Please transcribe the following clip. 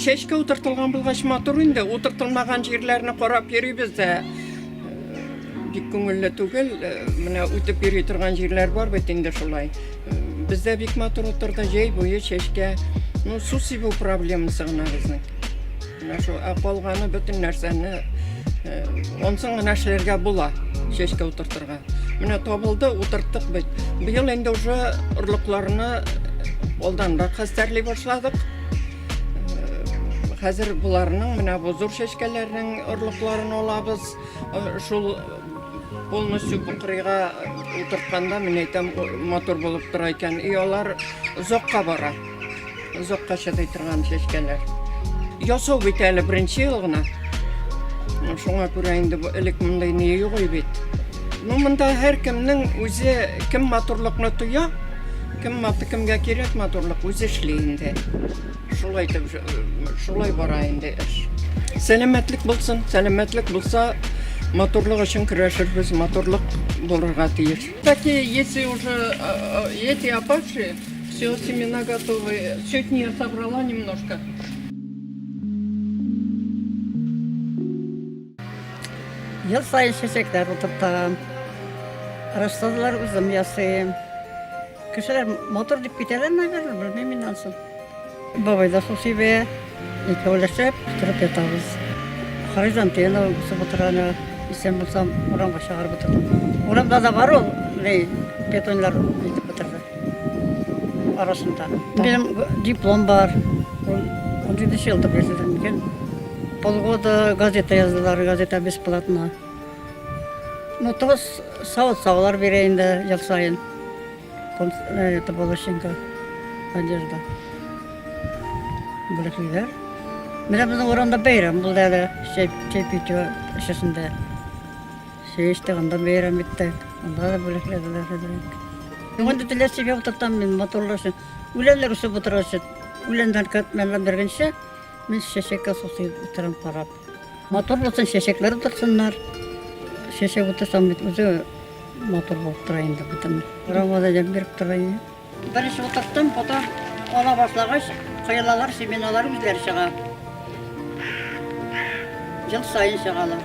Чәчкә утыртылган булгач матур инде, утыртылмаган җирләрне карап йөрибез дә. Бик күңелле түгел, менә үтеп йөри торган җирләр бар бит инде шулай. Бездә бик матур утырды, җәй буе чәчкә. Ну, су сибү проблемасы гына безнең. Менә шул, ә калганы бөтен нәрсәне онсын гына эшләргә була, чәчкә утыртырга. Менә табылды, утырттык бит. Быел инде уже орлыкларны алданрак хәстәрли башладык. Хәзер боларның, менә бу зур чәчкәләрнең орлыкларын алабыз. Шул полностью бу кырыйга утыртканда, мин әйтәм, матур булып тора икән. И алар озакка бара. Озакка чыдый торган чәчкәләр. Ясау бит әле беренче ел гына. Шуңа күрә инде бу элек мондый ни юк бит. Ну, монда һәркемнең үзе кем матурлыкны тоя, кем маты кемгә кирәк матурлык, үзе эшли инде. Шулай итеп, шулай бара инде эш. Сәламәтлек булсын, сәламәтлек булса, матурлык өчен көрәшербез, матурлык булырга тиеш. Такие, если уже эти опавшие, все, семена готовы. Сегодня я собрала немножко. Ел саен чәчәкләр утыртам. Рассадалар үзем ясыйм. Кешеләр матур дип китәләр, наверное, белмим инде ансын. Бабай да су сибә, икәүләшеп торып ятабыз. Хризантема үсеп утыра әнә, исән булсам, урамга чыгарып утырдым. Урамда да бар ул, ни, петуньлар итеп утырды арасында. Минем диплом бар, ул 17 елда бирделәр микән. Полгода газета яздылар, газета бесплатно. Ну, тугыз савыт-сабалар бирә инде ел саен. Это Волощенко одежда. Бүләклиләр. Менә безнең урамда бәйрәм булды әле, чәй, чәй питье эчәсендә. Чәй эчтек, анда бәйрәм иттек. Анда да бүләкләделәр әзрәк. Юк, инде теләк чәйгә утыртам мин, матурлар өчен. Үләннәр үсеп утыра өчен. Үләннәр кертмәләндергәнче, мин чәчәккә су сибеп утырам карап. Матур булсын, чәчәкләр утыртсыннар. Чәчәк утырсаң бит үзе матур булып тора инде бөтен. Урамга да ямь биреп тора инде. Беренче утырттым, потом ала башлагач, коелалар, семеналар үзләре чыга. Ел саен чыгалар.